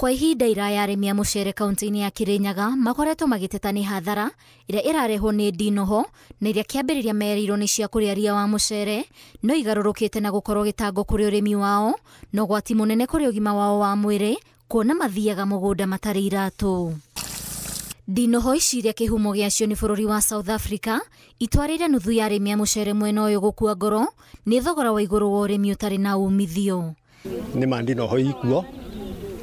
Kwa ihinda iraya arĩmi a mũcere kaunti-inĩ ya Kirinyaga makoretwo magĩteta nĩ hathara ĩrĩa ĩrarehwo nĩ ndinoho na iria kĩambĩrĩria merĩirwo nĩ cia kũrĩa ria wa mũcere no igarũrũkĩte na gũkorwo gĩtango kũrĩ ũrĩmi wao na ũgwati mũnene kũrĩ ũgima wao wa mwĩrĩ kuona mathiaga mũgũnda matarĩ iratũ. Ndinoho ici iria kĩhumo gĩacio nĩ bũrũri wa South Africa itwarĩire nuthu ya arĩmi a mũcere mwena ũyũ gũkua ngoro nĩ thogora wa igũrũ wa ũrĩmi ũtarĩ na umithio. Nĩ ma ndinoho ikuo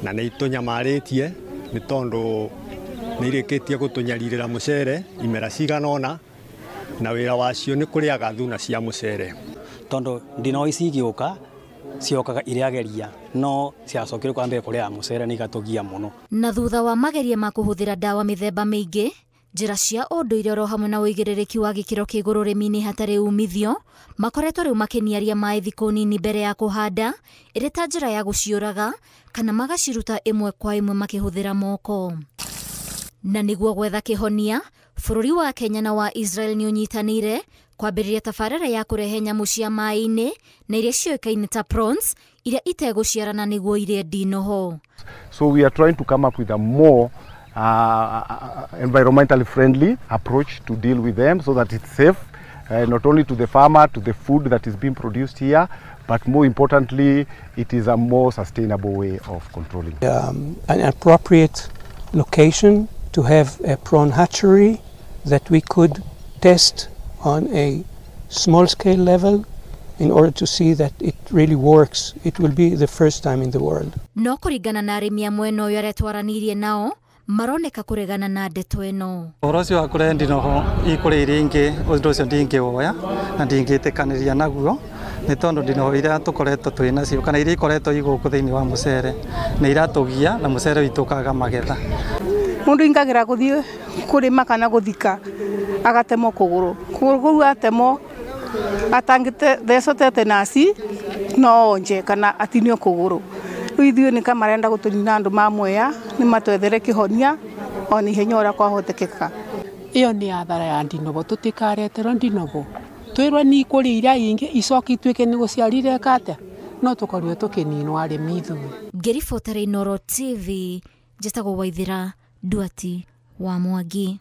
na nĩ itũnyamarĩtie nĩ tondũ nĩ irĩkĩtie gũtũnyarirĩra mũcere imera cigana ũna na wĩra wacio nĩ kũrĩaga thuna cia mũcere. Tondũ ndinoho ici igĩũka ciokaga irĩageria no ciacokire kwambia kũrĩa mũcere nĩ igatũgia mũno. Na thutha wa mageria ma kũhũthĩra ndawa mĩthemba mĩingĩ, njĩra cia ũndũire oro hamwe na ũigĩrĩrĩki wa gĩkĩro kĩa igũrũ ũrĩmi-inĩ hatarĩ umithio makoretwo rĩu makĩniaria maĩ thikũ nini mbere ya kũhanda ĩrĩ ta njĩra ya gũciũraga kana magaciruta ĩmwe kwa ĩmwe makĩhũthĩra moko. Na nĩguo gwetha kĩhonia, bũrũri wa Kenya na wa Israel nĩ ũnyitanĩire kwambĩrĩria tabarĩra ya kũrehe nyamũ cia maĩ-inĩ na iria ciũĩkaine ta prawns iria itegũciarana nĩguo irĩe ndinoho. So we are trying to come up with a more environmentally friendly approach to deal with them so that it's safe not only to the farmer, to the food that is being produced here, but more importantly, it is a more sustainable way of controlling. An appropriate location to have a prawn hatchery that we could test on a small scale level in order to see that it really works. It will be the first time in the world. No kũringana na arĩmi a mwena ũyũ arĩa twaranĩirie nao maroneka kũregana na ndeto ĩno. Ũhoro ũcio wa kũrehe ndinoho ikũrĩa iria ingĩ, ũndũ ũcio ndingĩwoya na ndingĩtĩkanĩria naguo nĩ tondũ ndinoho iria tũkoretwo twĩ nacio kana iria ikoretwo igũkũ thĩinĩ wa mũcere nĩ iratũgia na mũcere witũ ũkaga magetha. Mũndũ ingagĩra gũthiĩ kũrĩma kana gũthika agatemwo kũgũrũ, kũgũrũ kũu atemwo atangĩthecwo tetenasi no onje kana atinio kũgũrũ. Rĩu ithuĩ nĩ kamarenda gũtũnina andũ ma Mwea nĩ matwethere kĩhonia ona ihenya ũrĩa kwahotekeka. Ĩyo nĩ athara ya ndinobo, tũtikareterwo ndinobo twĩrwo nĩ ikũrĩa iria ingĩ icoke ituĩke nĩ gũciarire atĩa no tũkorirwo tũkĩninwo arĩmi ithuĩ. Ngĩribotera Inooro TV, njĩtagwo Waithĩra Nduati wa Mwangi.